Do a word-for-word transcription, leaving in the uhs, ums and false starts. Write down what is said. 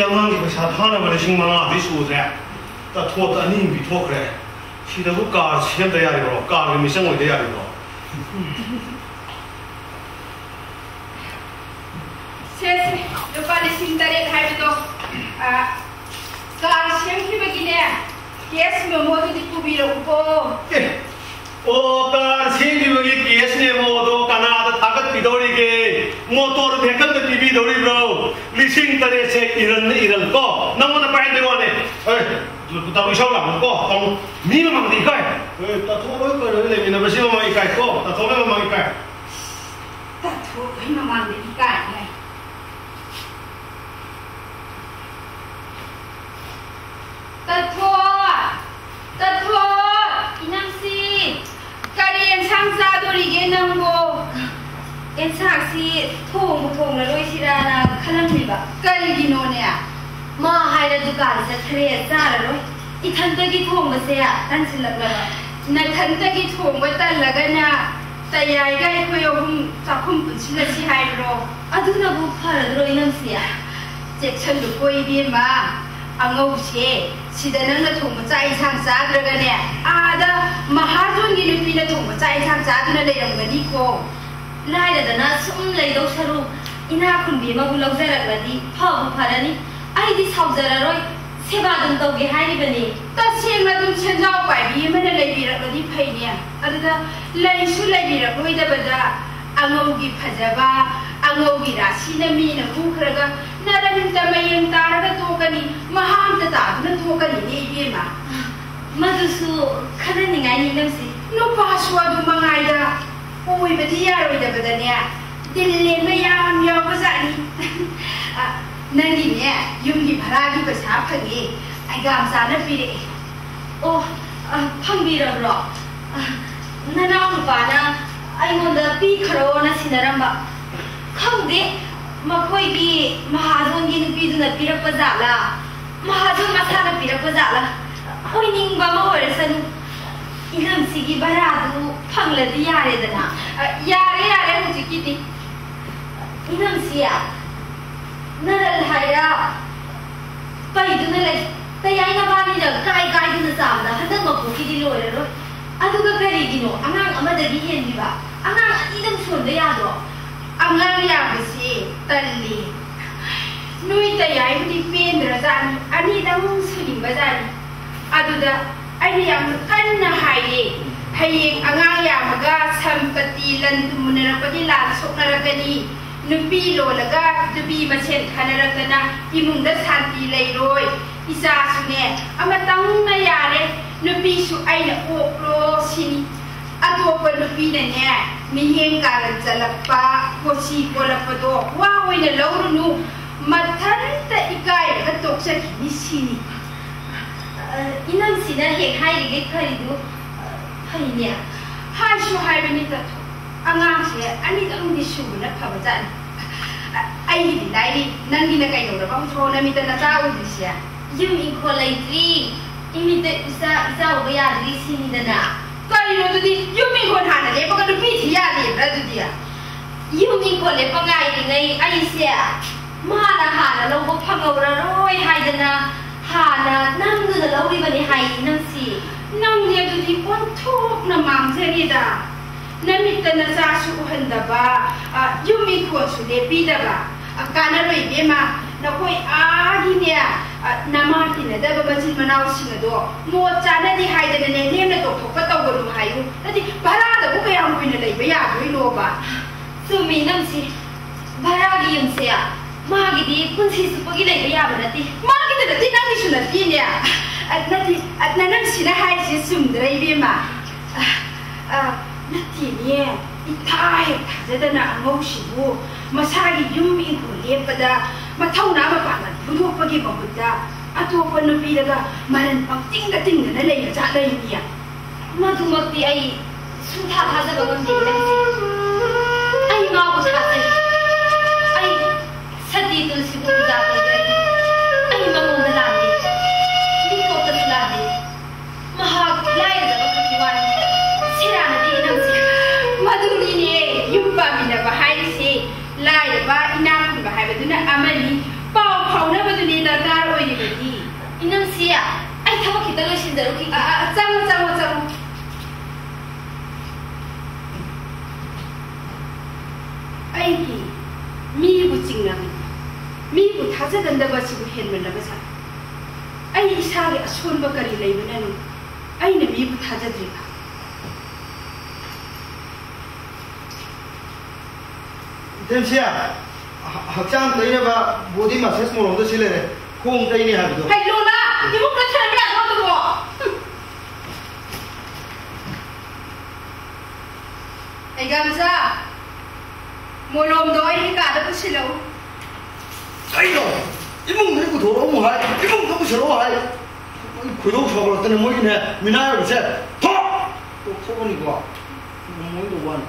ꯑꯉꯥꯡꯒꯤ ꯄꯩꯁꯥ ꯊꯥꯅꯕ ꯂꯤꯁꯤꯡ ꯃꯉꯥꯗꯤ ꯁꯨꯗ꯭ꯔꯦ꯫ ꯇꯥꯊꯣꯠꯇ ꯑꯅꯤ ꯑꯃ ꯄꯤꯊꯣꯛꯈ꯭ꯔꯦ꯫ ꯁꯤꯗꯕꯨ ꯀꯥꯔ ꯁꯦꯝꯗ ꯌꯥꯔꯤꯕ꯭ꯔꯣ? ꯀꯥꯔꯒꯤ ꯃꯤꯆꯪ ꯑꯣꯏꯗ ꯌꯥꯔꯤꯕ꯭ꯔꯣ? ꯁꯦ, ꯁꯦ, ꯂꯨꯄꯥ ꯂꯤꯁꯤꯡ ꯇꯔꯦꯠ ꯍꯥꯏꯕꯗꯣ, ꯑ, ꯀꯥꯔ ꯁꯦꯝꯈꯤꯕꯒꯤꯅꯦ, ꯀꯦꯁ ꯃꯦꯃꯣꯗꯨꯗꯤ ꯄꯨꯕꯤꯔꯛꯎꯀꯣ꯫ ꯑꯦ, ꯑꯣ, ꯀꯥꯔ ꯁꯦꯝꯈꯤꯕꯒꯤ ꯀꯦꯁ ꯃꯦꯃꯣꯗꯣ ꯀꯅꯥꯗ ꯊꯥꯒꯠꯄꯤꯗꯧꯔꯤꯒꯦ? ꯃꯣꯇꯣꯔ ꯚꯦꯍꯤꯀꯜꯗ ꯄꯤꯕꯤꯗꯧꯔꯤꯕ꯭ꯔꯣ? ꯂꯤꯁꯤꯡ ꯇꯔꯦꯠꯁꯦ ꯏꯔꯟꯅ ꯏꯔꯟ ꯀꯣ, ꯅꯪꯉꯣꯟꯗ ꯄꯥꯏꯍꯟꯕꯩ ꯋꯥꯅꯦ꯫ ꯑꯦ, ꯇꯥꯃꯣ ꯏꯁꯧ ꯂꯥꯡꯒꯅꯨ ꯀꯣ, ꯇꯥꯃꯣ꯫ ꯃꯤ ꯃꯃꯥꯡꯗ ꯏꯀꯥꯏ꯫ ꯑꯦ, ꯇꯥꯊꯣꯛꯑꯣ, ꯀꯩꯅꯣ, ꯂꯩꯃꯤꯟꯅꯕꯁꯤ ꯃꯃꯥꯡ ꯏꯀꯥꯏ ꯀꯣ, ꯇꯥꯊꯣꯛꯑꯣ ꯃꯃꯥꯡ ꯏꯀꯥꯏ꯫ ꯇꯥꯊꯣꯛ, ꯂꯣꯏ ꯃꯃꯥꯡꯗ ꯏꯀꯥꯏ ꯍꯥꯏ꯫ ꯇꯥꯊꯣꯛ! ꯇꯥꯊꯣꯛ! ꯏꯅꯝꯁꯤ! ꯀꯔꯤ ꯑꯦꯟꯁꯥꯡ ꯆꯥꯗꯣꯔꯤꯒꯦ ꯅꯪꯕꯣ? ꯑꯦꯟꯁꯥꯡꯁꯤ ꯊꯣꯡꯕꯨ ꯊꯣꯡꯂꯔꯣꯏꯁꯤꯔꯥꯅ ꯈꯜꯂꯝꯃꯤꯕ꯫ ꯀꯔꯤꯒꯤꯅꯣꯅꯦ? ꯃꯥ ꯍꯥꯏꯔ ꯗꯨꯀꯥꯟ ꯆꯠꯈ꯭ꯔꯦ, ꯆꯥꯔꯔꯣꯏ꯫ ꯏꯊꯟꯇꯒꯤ ꯊꯣꯡꯕꯁꯦ ꯇꯟꯁꯤꯜꯂꯛꯂꯕ꯫ ꯅꯊꯟꯇꯒꯤ ꯊꯣꯡꯕ ꯇꯜꯂꯒꯅ ꯇꯌꯥꯏꯒ ꯑꯩꯈꯣꯏ ꯑꯍꯨꯝ ꯆꯥꯛꯈꯨꯝ ꯄꯨꯟꯁꯤꯜꯂꯁꯤ ꯍꯥꯏꯕ꯭ꯔꯣ? ꯑꯗꯨꯅꯕꯨ ꯐꯔꯗ꯭ꯔꯣ, ꯏꯅꯝꯁꯤ? ꯆꯦꯛꯁꯤꯜꯂꯨꯀꯣ, ꯏꯕꯦꯝꯃ꯫ ꯑꯉꯧꯁꯦ ꯁꯤꯗ ꯅꯪꯅ ꯊꯣꯡꯕ ꯆꯥꯛ ꯏꯟꯁꯥꯡ ꯆꯥꯗ꯭ꯔꯒꯅꯦ, ꯑꯥꯗ ꯃꯍꯥꯖꯣꯟꯒꯤ ꯅꯨꯄꯤꯅ ꯊꯣꯡꯕ ꯆꯥꯛ ꯏꯟꯁꯥꯡ ꯆꯥꯗꯨꯅ ꯂꯩꯔꯝꯒꯅꯤꯀꯣ꯫ ꯂꯥꯏꯔꯗꯅ ꯁꯨꯝ ꯂꯩꯗꯧ ꯁꯔꯨꯛ, ꯏꯅꯥꯛ ꯈꯨꯟꯕꯤ ꯑꯃꯕꯨ ꯂꯧꯖꯔꯛꯂꯗꯤ ꯐꯕꯨ ꯐꯔꯅꯤ꯫ ꯑꯩꯗꯤ ꯁꯥꯎꯖꯔꯔꯣꯏ, ꯁꯦꯕꯥ ꯑꯗꯨꯝ ꯇꯧꯒꯦ ꯍꯥꯏꯔꯤꯕꯅꯤ꯫ ꯇꯁꯦꯡꯅ ꯑꯗꯨꯝ ꯁꯦꯟꯖꯥꯎ ꯄꯥꯏꯕꯤ ꯑꯃꯅ ꯂꯩꯕꯤꯔꯛꯂꯗꯤ ꯐꯩꯅꯦ꯫ ꯑꯗꯨꯗ ꯂꯩꯁꯨ ꯂꯩꯕꯤꯔꯛꯂꯣꯏꯗꯕꯗ ꯑꯉꯧꯒꯤ ꯐꯖꯕ, ꯑꯉꯧꯒꯤ ꯔꯥꯁꯤꯅ ꯃꯤꯅ ꯍꯨꯈ꯭ꯔꯒ ꯅꯔꯟꯇ ꯃꯌꯦꯡ ꯇꯥꯔꯒ ꯇꯣꯛꯀꯅꯤ, ꯃꯍꯥ ꯑꯝꯇ ꯇꯥꯗꯨꯅ ꯇꯣꯛꯀꯅꯤꯅꯦ ꯏꯕꯦꯝꯃ꯫ ꯃꯗꯨꯁꯨ ꯈꯟꯅꯅꯤꯡꯉꯥꯏꯅꯤ, ꯏꯅꯝꯁꯤ꯫ ꯅꯨꯄꯥꯁꯨ ꯑꯗꯨ ꯃꯉꯥꯏꯗ ꯑꯣꯏꯕꯗꯤ ꯌꯥꯔꯣꯏꯗꯕꯗꯅꯦ, ꯗꯤꯜ ꯂꯦꯟꯕ ꯌꯥꯝ ꯌꯥꯎꯕꯖꯥꯠꯅꯤ꯫ ꯑ, ꯅꯪꯒꯤꯅꯦ, ꯌꯨꯝꯒꯤ ꯚꯔꯥꯒꯤ ꯄꯩꯁꯥ ꯐꯪꯉꯦ, ꯑꯩꯒꯥꯝꯆꯥꯅ ꯄꯤꯔꯛꯑꯦ꯫ ꯑꯣ, ꯑ, ꯐꯪꯕꯤꯔꯕ꯭ꯔꯣ? ꯑ, ꯅꯅꯥꯎ ꯅꯨꯄꯥꯅ ꯑꯩꯉꯣꯟꯗ ꯄꯤꯈ꯭ꯔꯣꯅ ꯁꯤꯟꯅꯔꯝꯕ꯫ ꯈꯪꯗꯦ, ꯃꯈꯣꯏꯒꯤ ꯃꯍꯥꯖꯣꯟꯒꯤ ꯅꯨꯄꯤꯗꯨꯅ ꯄꯤꯔꯛꯄ ꯖꯥꯠꯂꯥ, ꯃꯍꯥꯖꯣꯟ ꯃꯁꯥꯅ ꯄꯤꯔꯛꯄ ꯖꯥꯠꯂꯥ, ꯑꯣꯏꯅꯤꯡꯕ ꯑꯃ ꯑꯣꯏꯔꯁꯅꯨ꯫ ꯏꯅꯝꯁꯤꯒꯤ ꯚꯔꯥꯗꯨ ꯐꯪꯂꯗꯤ ꯌꯥꯔꯦꯗꯅ꯫ ꯑ, ꯌꯥꯔꯦ, ꯌꯥꯔꯦ, ꯍꯧꯖꯤꯛꯀꯤꯗꯤ꯫ ꯏꯅꯝꯁꯤ, ꯅꯔꯜ ꯍꯥꯏꯔ ꯄꯩꯗꯨꯅ ꯂꯩ꯫ ꯇꯌꯥꯏ ꯅꯕꯥꯅꯤꯅ ꯀꯥꯏ ꯀꯥꯏꯗꯨꯅ ꯆꯥꯕꯗ ꯍꯟꯗꯛ ꯃꯄꯣꯛꯀꯤꯗꯤ ꯂꯣꯏꯔꯔꯣꯏ꯫ ꯑꯗꯨꯒ ꯀꯔꯤꯒꯤꯅꯣ ꯑꯉꯥꯡ ꯑꯃꯗꯒꯤ ꯍꯦꯟꯈꯤꯕ? ꯑꯉꯥꯡ ꯑꯅꯤꯗꯪ ꯁꯣꯟꯕ ꯌꯥꯗ꯭ꯔꯣ? ꯑꯉꯥꯡ ꯌꯥꯕꯁꯦ ꯇꯜꯂꯤ꯫ ꯅꯣꯏ ꯇꯌꯥꯏꯕꯨꯗꯤ ꯄꯦꯟꯗ꯭ꯔꯖꯥꯠꯅꯤ, ꯑꯅꯤꯗꯪ ꯁꯨꯅꯤꯡꯕꯖꯥꯠꯅꯤ꯫ ꯑꯗꯨꯗ ꯑꯩꯅ ꯌꯥꯝ ꯀꯟꯅ ꯍꯥꯏꯔꯦ, "ꯍꯌꯦꯡ ꯑꯉꯥꯡ ꯌꯥꯝꯃꯒ ꯁꯝꯄꯇꯤ ꯂꯟ ꯊꯨꯝ ꯃꯨꯟꯅꯔꯛꯄꯒꯤ ꯂꯥꯟ ꯁꯣꯛꯅꯔꯛꯀꯅꯤ꯫ ꯅꯨꯄꯤ ꯂꯣꯜꯂꯒ ꯅꯨꯄꯤ ꯃꯁꯦꯟ ꯈꯟꯅꯔꯛꯇꯅ ꯏꯃꯨꯡꯗ ꯁꯥꯟꯇꯤ ꯂꯩꯔꯣꯏ꯫ ꯏꯆꯥꯁꯨꯅꯦ ꯑꯃꯇꯪꯅ ꯌꯥꯔꯦ꯫ ꯅꯨꯄꯤꯁꯨ ꯑꯩꯅ ꯑꯣꯛꯂꯣ ꯁꯤꯅꯤ꯫ ꯑꯇꯣꯞꯄ ꯅꯨꯄꯤꯅꯅꯦ ꯃꯤꯍꯦꯟ ꯀꯥꯔꯟ ꯆꯠꯂꯛꯄ, ꯀꯣꯆꯤ ꯀꯣꯜꯂꯛꯄꯗꯣ ꯋꯥ ꯑꯣꯏꯅ ꯂꯧꯔꯨꯅꯨ꯫ ꯃꯊꯟꯇ ꯏꯀꯥꯏꯔꯒ ꯇꯣꯛꯆꯈꯤꯅꯤ ꯁꯤꯅꯤ꯫" ꯑ, ꯏꯅꯝꯁꯤꯅ ꯍꯦꯛ ꯍꯥꯏꯔꯤꯉꯩ ꯈꯔꯤꯗꯨ, ꯑ, ꯐꯩꯅꯦ꯫ ꯍꯥꯏꯁꯨ ꯍꯥꯏꯕꯅꯤ ꯇꯥꯊꯣꯛ꯫ ꯑꯉꯥꯡꯁꯦ ꯑꯅꯤꯗꯪꯗꯤ ꯁꯨꯕꯅ ꯐꯕꯖꯥꯠꯅꯤ꯫ ꯑ, ꯑꯩꯒꯤꯗꯤ ꯂꯥꯏꯔꯤ, ꯅꯪꯒꯤꯅ ꯀꯩꯗꯧꯔꯕ ꯍꯧꯖꯤꯛꯐꯥꯎ ꯅꯃꯤꯠꯇ ꯅꯆꯥ ꯎꯗ꯭ꯔꯤꯁꯦ? ꯌꯨꯝ ꯏꯪꯈꯣꯜ ꯂꯩꯇ꯭ꯔꯤ, ꯏꯃꯤꯠꯇ ꯏꯆꯥ, ꯏꯆꯥ ꯎꯕ ꯌꯥꯗ꯭ꯔꯤ ꯁꯤꯅꯤꯗꯅ꯫ ꯀꯔꯤꯅꯣ ꯑꯗꯨꯗꯤ? ꯌꯨꯝ ꯏꯪꯈꯣꯜ ꯍꯥꯟꯅ ꯂꯦꯞꯄꯒ ꯅꯨꯄꯤ ꯊꯤ ꯌꯥꯗꯦꯕ꯭ꯔꯥ ꯑꯗꯨꯗꯤ? ꯌꯨꯝ ꯏꯪꯈꯣꯜ ꯂꯦꯞꯄ ꯉꯥꯏꯔꯤꯉꯩ ꯑꯩꯁꯦ ꯃꯥꯅ ꯍꯥꯟꯅ ꯂꯧꯕ ꯐꯪꯍꯧꯔꯔꯣꯏ ꯍꯥꯏꯗꯅ ꯍꯥꯟꯅ ꯅꯝꯗꯨꯅ ꯂꯧꯔꯤꯕꯅꯤ ꯍꯥꯏ ꯅꯪꯁꯤ꯫ ꯅꯪꯗꯤ ꯑꯗꯨꯗꯤ ꯑꯣꯟꯊꯣꯛꯅ ꯃꯥꯡꯖꯔꯦꯗ꯫ ꯅꯃꯤꯠꯇ ꯅꯆꯥꯁꯨ ꯎꯍꯟꯗꯕ, ꯑ, ꯌꯨꯝ ꯏꯪꯈꯣꯜꯁꯨ ꯂꯦꯞꯄꯤꯗꯕ꯫ ꯑ, ꯀꯥꯟꯅꯔꯣꯏ ꯏꯕꯦꯝꯃ, ꯅꯈꯣꯏ ꯑꯥꯒꯤꯅꯦ, ꯑ, ꯅꯃꯥ ꯇꯤꯟꯅꯗꯕ ꯃꯆꯤꯟ ꯃꯅꯥꯎꯁꯤꯡ ꯑꯗꯣ ꯃꯣꯠ ꯆꯥꯅꯗꯦ ꯍꯥꯏꯗꯅꯅꯦ ꯂꯦꯝꯅ ꯇꯣꯛꯊꯣꯛꯄ ꯇꯧꯒꯅꯨ ꯍꯥꯏꯌꯨ꯫ ꯅꯠꯇꯦ, ꯚꯔꯥꯗꯕꯨ ꯀꯌꯥꯝ ꯀꯨꯏꯅ ꯂꯩꯕ ꯌꯥꯗꯣꯏꯅꯣꯕ? ꯆꯨꯝꯃꯤ ꯅꯪꯁꯤ꯫ ꯚꯔꯥꯒꯤ ꯌꯨꯝꯁꯦ ꯃꯥꯒꯤꯗꯤ ꯄꯨꯟꯁꯤ ꯆꯨꯞꯄꯒꯤ ꯂꯩꯕ ꯌꯥꯕ ꯅꯠꯇꯦ꯫ ꯃꯥꯒꯤꯗ ꯅꯠꯇꯦ, ꯅꯪꯒꯤꯁꯨ ꯅꯠꯇꯦꯅꯦ꯫ ꯑ, ꯅꯠꯇꯦ, ꯑ, ꯅ-, ꯅꯪꯁꯤꯅ ꯍꯥꯏꯔꯤꯁꯦ ꯆꯨꯝꯗ꯭ꯔꯥ ꯏꯕꯦꯝꯃ? ꯑ, ꯑ, ꯅꯠꯇꯦꯅꯦ, ꯏꯊꯥ ꯍꯦꯛ ꯊꯥꯖꯗꯅ ꯑꯉꯧꯁꯤꯕꯨ ꯃꯁꯥꯒꯤ ꯌꯨꯝ ꯏꯪꯈꯣꯜ ꯂꯦꯞꯄꯗ ꯃꯊꯧꯅꯥ ꯃꯄꯥꯡꯒꯜ ꯐꯨꯗꯣꯛꯄꯒꯤ ꯃꯍꯨꯠꯇ ꯑꯇꯣꯞꯄ ꯅꯨꯄꯤꯗꯒ ꯃꯔꯟ ꯄꯪꯇꯤꯡꯗ ꯇꯤꯡꯗꯅ ꯂꯩꯔ ꯖꯥꯠꯂ ꯏꯕꯦꯝꯃ? ꯃꯗꯨꯃꯛꯇꯤ ꯑꯩ ꯁꯨꯡꯊꯥ ꯊꯥꯖꯕ ꯉꯝꯗꯦ ꯅꯪꯁꯦ꯫ ꯑꯩ ꯃꯥꯕꯨ ꯊꯥꯖꯩ꯫ ꯑꯩ ꯁꯇꯤ ꯇꯨꯜꯁꯤꯕꯨ ꯄꯨꯖꯥ ꯇꯧꯖꯔꯤ꯫ ꯑꯩ ꯃꯉꯣꯟꯗ ꯂꯥꯟꯗꯦ꯫ ꯃꯤꯇꯣꯞꯇꯁꯨ ꯂꯥꯟꯗꯦ꯫ ꯃꯍꯥꯛ ꯂꯥꯏꯔꯖꯕ ꯈꯛꯀꯤ ꯋꯥꯅꯤ꯫ ꯁꯦꯔꯥꯟꯅꯕꯤ ꯅꯪꯁꯦ꯫ ꯃꯗꯨꯅꯤꯅꯦ ꯌꯨꯝ ꯄꯥꯟꯃꯤꯟꯅꯕ ꯍꯥꯏꯔꯤꯁꯦ꯫ ꯂꯥꯏꯔꯕ ꯏꯅꯥꯛ ꯈꯨꯟꯕ ꯍꯥꯏꯕꯗꯨꯅ ꯑꯃꯅꯤ, ꯄꯥꯎ ꯐꯥꯎꯅꯕꯗꯨꯅꯤ ꯗꯔꯀꯥꯔ ꯑꯣꯏꯔꯤꯕꯗꯤ꯫ ꯑꯩꯒꯤ ꯃꯤꯕꯨ ꯆꯤꯡꯅꯕꯅꯤ, ꯃꯤꯕꯨ ꯊꯥꯖꯒꯟꯗꯕ ꯑꯁꯤꯕꯨ ꯍꯦꯟꯃꯜꯂꯕ ꯖꯥꯠꯅꯤ꯫ ꯑꯩ ꯏꯁꯥꯒꯤ ꯑꯁꯣꯟꯕ ꯀꯔꯤ ꯂꯩꯕꯅꯅꯣ ꯑꯩꯅ ꯃꯤꯕꯨ ꯊꯥꯖꯗ꯭ꯔꯤꯕ? ꯏꯇꯦꯝꯁꯤ, ꯍ-, ꯍꯛꯆꯥꯡ ꯇꯩꯅꯕ body massage ꯃꯣꯂꯣꯝꯗꯣ ꯁꯤ ꯂꯩꯔꯦ, ꯈꯣꯡ ꯇꯩꯅꯤ ꯍꯥꯏꯕꯗꯣ꯫ ꯍꯩ, ꯂꯣꯂꯥ, ꯏꯃꯨꯡꯗ ꯊꯅꯝꯕ ꯌꯥꯗ꯭ꯔꯣ ꯑꯗꯨꯕꯣ? ꯍꯨꯝ꯫ ꯑꯩ ꯒꯥꯝꯖꯥ, ꯃꯣꯂꯣꯝꯗꯣ ꯑꯩꯒꯤ ꯀꯥꯗ ꯄꯨꯁꯤꯜꯂꯛꯎ꯫ ꯀꯩꯅꯣ? ꯏꯃꯨꯡꯗ ꯄꯨꯊꯣꯔꯛꯑꯣ ꯑꯃꯨꯛ ꯍꯥꯏ, ꯏꯃꯨꯡꯗ ꯄꯨꯁꯤꯜꯂꯛꯑꯣ ꯍꯥꯏ꯫ ꯑꯩ ꯈꯣꯏꯗꯧ ꯁꯥꯎꯒꯠꯂꯛꯇꯅ ꯃꯣꯏꯒꯤꯅꯦ ꯃꯤꯅꯥꯏ ꯑꯣꯏꯕꯁꯦ ꯊꯣꯛ! ꯇꯣꯛꯊꯣꯛꯑꯅꯤꯀꯣ꯫ ꯉꯝꯃꯣꯏꯗꯧꯕ ꯋꯥꯅꯤ꯫